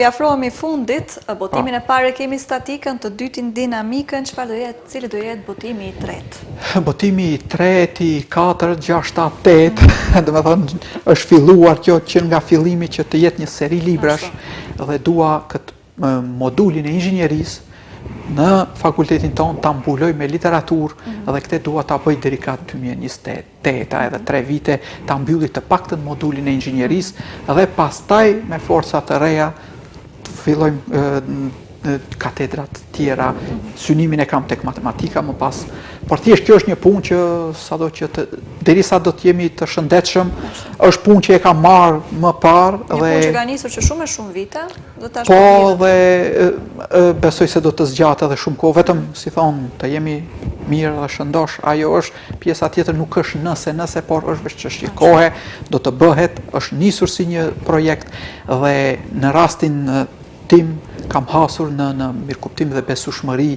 I afrohemi fundit, botimin e parë kemi statikën, të dytin dinamikën, çfarë do jetë, cili do jetë botimi i tretë? Botimi i tretë, i katërt, 6, 7, 8, domethënë është filluar kjo që nga fillimi që të jetë një seri librash dhe dua këtë modulin e inxhinierisë në fakultetin tonë ta mbuloj me literaturë mm -hmm. dhe këtë dua ta bëj deri ka 2028 edhe 3 vite ta mbylli të paktën modulin e inxhinierisë dhe pastaj me forca të reja të fillojmë katedrat tjera, synimin e kam tek matematika më pas, por thjesht kjo është një punë që sado që të, derisa do të jemi të shëndetshëm, është punë që e kam marrë më parë dhe... Një punë që ka nisur që shumë e shumë vite, dhe tash po, po dhe besoj se do të zgjatë edhe shumë kohë, vetëm si thonë, të jemi mirë dhe shëndosh, ajo është pjesa tjetër nuk është nëse, nëse, por është veç çështje kohe, do të bëhet, është nisur si një projekt dhe në rastin tim kam hasur në në mirëkuptim dhe besueshmëri.